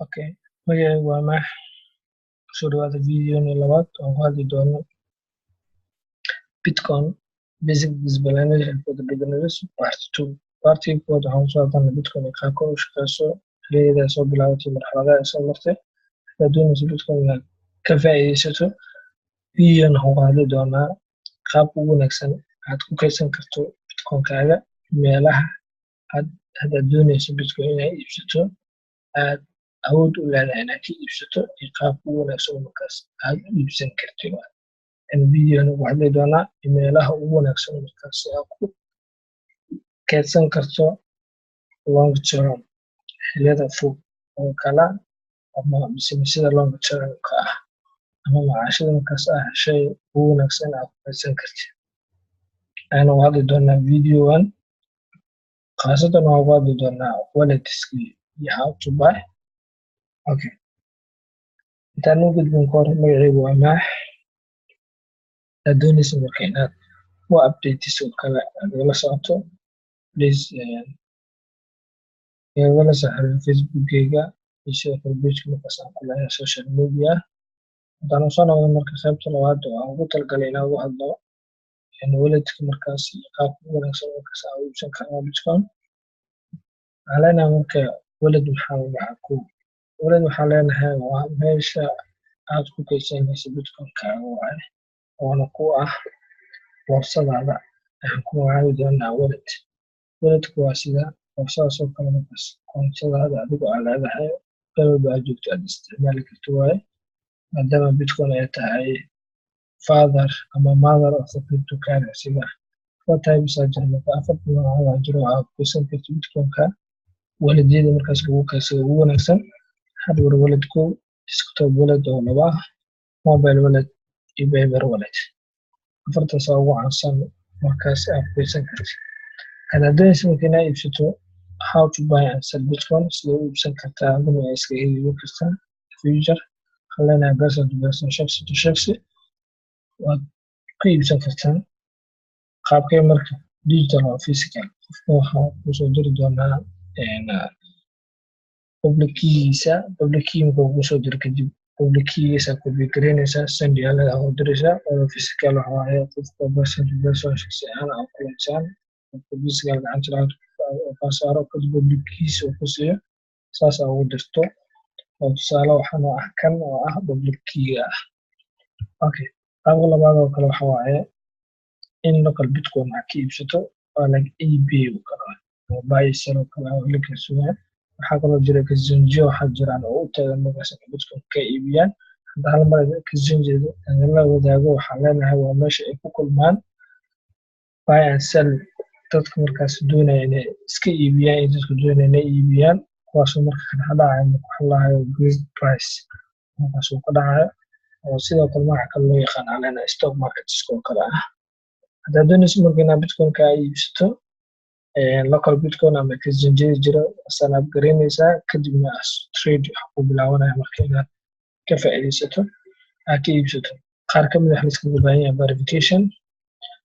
Okay, magacaygu waa Maax. Kusoo dhawaada video labaad oo ku hadli doono Bitcoin Basic Explanation for the Beginners Part 2. Partii koowaad waxaan kusoo hadalnay Bitcoin iyo qaabka u shaqeyso, xilliyada ay soo bilaabatay, marxaladaha ay soo martay. Haddaad doonayso Bitcoin inaad ka faa'iidaysato, videon waxaan ku hadli doonaa qaabka ugu wanaagsan aad ku kaydsan karto Bitcoin-kaaga, meelaha aad haddaad doonayso Bitcoin inaad iibsato aad awood u leedahay inaad ka iibsato iyo qaabka ugu wanaagsan oo markaas aad u iibsan kartid. Videon ugu hadli doonaa meelaha ugu wanaagsan oo markaas aad ku kaydsan karto long term, xilliyada fog oo kala ama businessyada long term-ka ah ama macaashada markaas ah shay ugu wanaagsan aad ku kaydsan kartid. Ayaan uga hadli doonaa videogan. Khaasatan waxaan uga hadli doonaa wallets-ki iyo how to buy. Okay. Intaan u gudbin ka hor, magacaygu waa Maax. Haddaad doonayso marka inaad more updates oo kale aad igala socoto, please igala soo xiriir Facebook-gayga iyo sidoo kale page-ka markaas aan ku leeyahay social media. Haddaan usoo noqdo marka qaybta labaad oo aan ugu talagalay inaan uga hadlo wallet-ka markaas iyo qaabka ugu wanaagsan markaas aan u iibsan karno Bitcoin. Waxaan leenahay marka wallet maxaa la dhahaa? Kow, wallet waxaan leenahay waa meesha aad ku kaydsanayso Bitcoin-kaaga waaye, oona ku ah boorsadaada. Waxaan ku magacaabi doonaa wallet. Wallet-ku waa sida boorsadaas oo kale, markaas koontadaada adigo aad leedahay, meel walba aad joogto aad isticmaali karto waaye. Maadaama Bitcoin ay tahay father ama mother of the cryptocurrency-ga. Four types aa jira marka, afar nooc aa jiro aad ku kaydsan karto Bitcoin-ka. Walletyada markaas lagu kaydsado ugu wanaagsan: hardware wallet kow, desktop wallet oo laba ah, mobile wallet iyo paper wallet. Afartaas aa ugu caansan markaas aad ku kaydsan kartid. Hadaad doonaysid marka inaad iibsato, how to buy and sell Bitcoin, sidee u iibsan kartaa aduna iskaga iibin kartaa future? Waxaan leenahay person to person, shakhsi to shakhsi, waad ku iibsan kartaa. Qaabkee marka? Digital or physical. Qofka waxaa kusoo diri doonaa public keygiisa. Public key markuu kusoo diro kadib, public keygiisa copy gareynaysaa, send yaa leedahay, u diraysaa. Oo physical waxa waaye qofka person to person, shakhsi ahaan aad kulansaan, qofka physical gacanta lacagta kaa saaro, kadib public keygiisa uu ku siiyo, saas aa ugu dirto. Oo tusaale waxaan oo ah kan oo ah public keyga ah. Okay, qaabka labaad oo kale waxa waaye in local Bitcoin aad ka iibsato, waa like eBay oo kale ama buy sell oo kale oo heli karto. Waxaa kaloo jira exchange, waxaa jiraan oo u taagan markaas inay Bitcoin ka iibiyaan. Hadda hal mar exchange la wadaago, waxaan leenahay waa meesha ay ku kulmaan buy and sell, dadka markaas doonaya inay iska iibiyaan iyo dadka doonaya inay iibiyaan, kuwaasoo marka ka dhex dhacayo marka waxa la dhahayo great price markaas uu ka dhacayo, oo sidoo kale magaca kale loo yaqaan aan leenahay stock markets oo kale ah. Haddaad doonayso marka inaad Bitcoin-ka iibsato local Bitcoin ama exchange jira, sign up gareynaysaa, kadibna trade waxa ku bilaabanaya marka inaad ka faa'iidaysato, aad ka iibsato. Qaar ka mid ah la iskaga baahan yahay verification.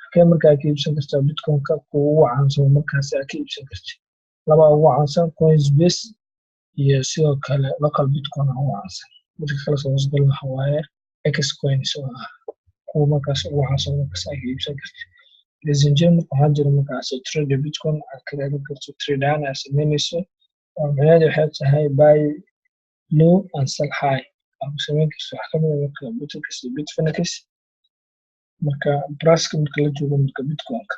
Halkee marka aad ka iibsan kartaa Bitcoin-ka? Kuwa ugu caansan markaas aad ka iibsan kartid, laba ugu caansan, Coinbase iyo sidoo kale local Bitcoin ugu caansan. Midka kale soo hoosgal waxa waaye Xcoins, oo ah kuwa markaas ugu caansan markaas aad ka iibsan kartid. Exchange marka waxaa jira markaas trade Bitcoin aad ka raadin karto, trade ahaan aad samaynayso, oo micnaheedu waxay tahay buy low and sell high aad ku samayn karto. Waxaa kamid ah marka Bittrex iyo Bitfinex. Marka price-ka marka la joogo marka Bitcoin-ka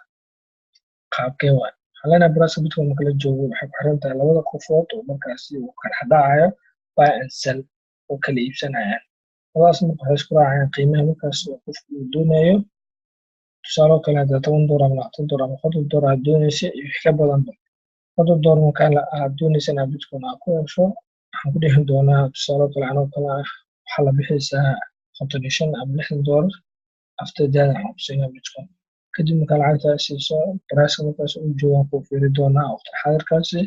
qaabkee waay? Waxaan leenahay price-ka Bitcoin marka la joogo waxay ku xiran tahay labada qofood oo markaasi uu kala dhacayo buy and sell oo kala iibsanayaan. Labadaas marka waxay isku raacayaan qiimaha markaas oo qofku uu doonayo. Tusaale oo kale, haddaa $10 ama $20 ama $50 aad doonaysa iyo wix ka badanba, $50 markaa aad doonaysa inaad Bitcoin aad ku hesho, waxaan ku dhihi doonaa tusaale oo kale anoo kale ah, waxaa la bixaysaa 55 ama $60. After that waxaan ku siinaa Bitcoin. Kadib markaa lacagtaa siiso, price-ka markaas uu joogaan kuu fiiri doonaa waqti xaadirkaasi.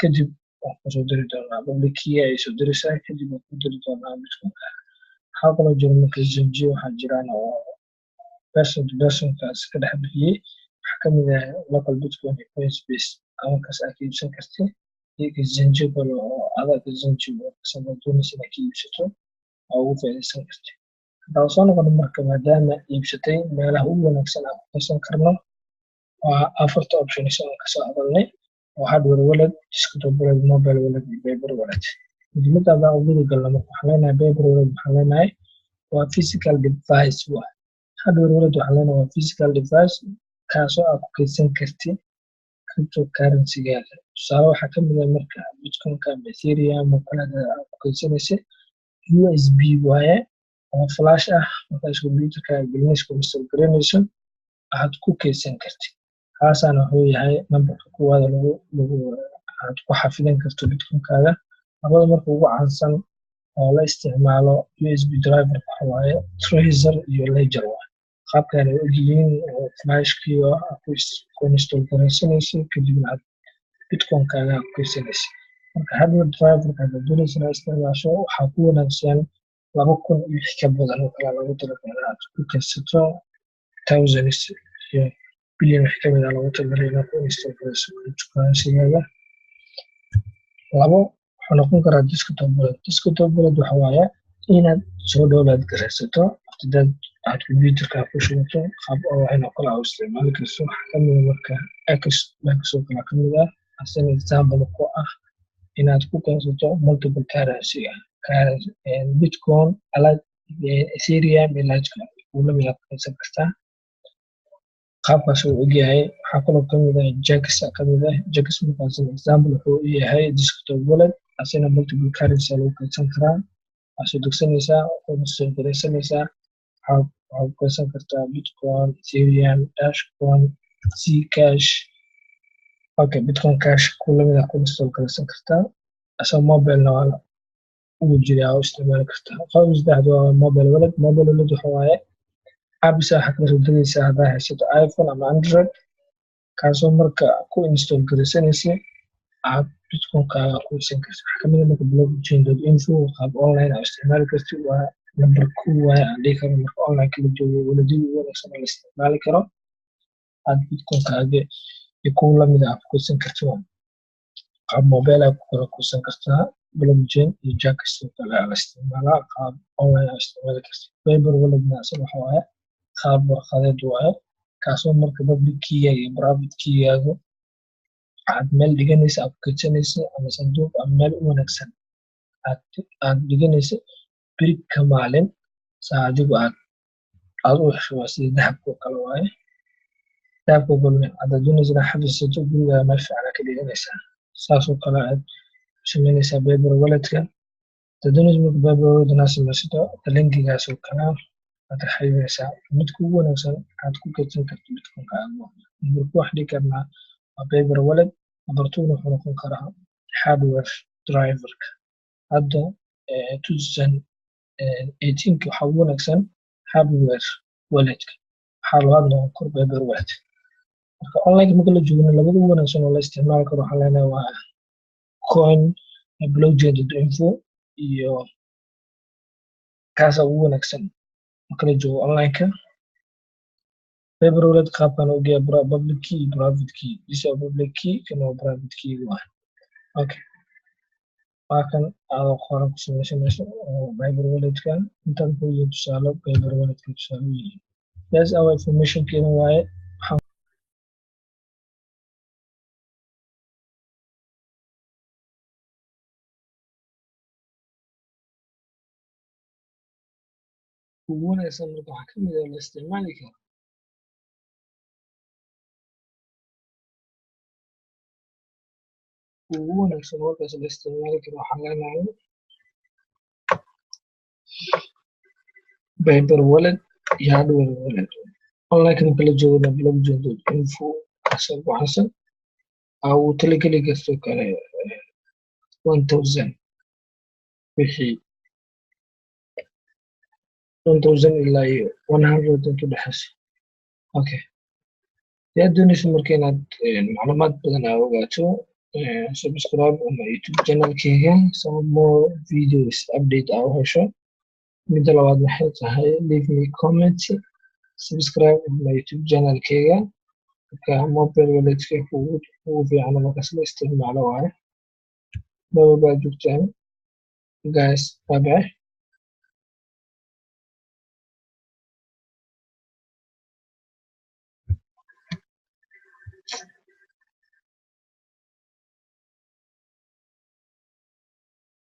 Kadib waan kusoo diri doonaa public key ay soo diraysaa, kadib waan ku diri doonaa Bitcoin-ka. Waxaa kaloo jira marka exchange waxaa jiraan oo person to person-kaas ka dhex bixiyey. Waxaa kamid ah local Bitcoin iyo Coinbase markaas aad ka iibsan kartid. Iyo exchange kale oo adag, exchange oo doonaysa inaad ka iibsato aa ugu faa'iidaysan kartid. Haddaan soo noqono marka, maadaama iibsatay, meelaha ugu wanaagsan aan ku kaydsan karno waa afarta options aan kasoo hadalnay oo hardware wallet, desktop wallet, mobile wallet iyo paper wallet. Muhiimadda haddaan u guda galno marka, waxaan leenahay paper wallet waxaan leenahay waa physical device. Waa hardware wallet, waxaan leenahay waa physical device kaasoo aad ku kaydsan kartid cryptocurrency-gaaga. Tusaale waxaa kamid ah marka Bitcoin-ka ama Ethereum oo kale aad ku kaydsanaysa, USB waaye oo flash ah. Markaas computerka gelinayso, ku install gareynayso, aad ku kaydsan kartid. Kaasaana wuxuu yahay nambarka koowaad lagu aad ku xafidan karto Bitcoin-kaaga. Labada marka ugu caansan oo la isticmaalo USB driver waxa waaye Trezor iyo Ledger. Waaye qaabkan ay ogyihiin oo flashkii oo aad ku install garaysanayso, kadibna aad Bitcoin-kaaga ku kaydsanaysa. Marka hardware driverka haddaad doonaysa inaad isticmaasho, waxaa ku wanaagsan 2000 iyo wixii ka badan oo kale loogu talagalay inaad ku kaydsato, thousands iyo billion wixii kamid ah loogu talagalay inaad ku install garayso cryptocurrency-gaaga. Labo wuxuu noqon karaa desktop wallet. Desktop wallet waxa waaye inaad soo download garaysato, after that aad computerka ku shubato, qaab online oo kale aad u isticmaali karto. Waxaa kamid ah marka X oo kale kamid ah, as an example ku ah inaad ku keensato multiple currency ah, Bitcoin, Ethereum iyo Litecoin uu lamid aad ku keensan kartaa. Qaabkaas uu ogyahay. Waxaa kaloo kamid ah Jaxx kamid ah. Jaxx markaas example wuxuu u yahay desktop wallet, asina multiple currency lagu kaydsan karaa. Waxaad soo degsanaysaa, waad soo garaysanaysaa, waxaa ku kaydsan kartaa Bitcoin, Ethereum, Dashcoin, Zcash, okay, Bitcoin Cash ku lamid ah ku install garaysan kartaa. Asoo mobile-na waa ugu jiraa oo isticmaali kartaa. Qodobka saddexaad waa mobile wallet. Mobile wallet waxa waaye apps waxaa kala soo degaysaa haddaa haysato iPhone ama Android, kaasoo marka ku install garaysanaysa aad Bitcoin-kaaga ku iibsan kartid. Waxaa kamid ah marka blockchain.info, qaab online aad isticmaali kartid. Waa number 2 waaye aan dhihi karo marka online kala joogo walletyada ugu wanaagsan oo la isticmaali karo aad Bitcoin-kaaga iyo kuwa lamid ah aad ku kaydsan kartid. Qaab mobile aad ku kala kuusan kartaa. Blockchain iyo Jaxx oo kale la isticmaalaa, qaab online aad isticmaali kartid. Paper walletna asaga waxa waaye qaab warqadeed waaye, kaasoo marka public key-gaaga iyo private key-gaaga aad meel dhiganaysa, aad ku kaydsanaysa, ama sanduuq ama meel u wanaagsan aad dhiganaysa, beri ka maalin saa adigu aad u hesho. Waa sida dahabka oo kale waaye. Dahabka oo kale haddaad doonaysa inaad xafisato, gurigaaga meel fiican aad ka dhiganaysaa, saas oo kale aad samaynaysaa paper walletka. Haddaad doonaysa marka paper wallet inaad samaysato, linkigaas oo kale aad xiriiraysaa. Midka ugu wanaagsan aad ku kaydsan karto Bitcoin-kaaga, number 2 waxaan dhihi karnaa waa paper wallet, number 2 wuxuu noqon karaa hardware driverka. Hadda 2018 waxaa ugu wanaagsan hardware walletka, waxaa labaad noqon karo paper wallet. Marka online marka la joogno, labada ugu wanaagsan oo la isticmaali karo waxaan leenahay waa coin blockchain.info iyo kaasa ugu wanaagsan marka la joogo online-ka. Paper wallet qaabkan u geeya public key iyo private key. This waa public key, kan waa private key waa. Okay, waa kan adoo qoran ku samaysanayso oo paper walletkan intaan wuxuu yahay tusaale, paper walletka tusaale u yahay. That's our information keena waaye. Waxaan ugu wanaagsan marka waxaa kamid ah la isticmaali karo ugu wanaagsan markaas la isticmaali karo, waxaan leenahay paper wallet iyo hardware wallet. Online marka la joogana, blockchain.info kaasa ugu caansan aa ugu talageli karto kale 1000, wixii 1000 ilaa iyo 100 inta udhexeyso. Okay, hadii aad dooneyso marka inaad macluumaad badan aa ogaato, subscribe ama YouTube channelkeyga so more videos update aa u hesho. Midda labaad waxay tahay leave me comment, subscribe ama YouTube channelkeyga. Marka mobile walletka ugu fiican markaas la isticmaalo waaye. Meel walba aad joogtaan, guys. Bye bye.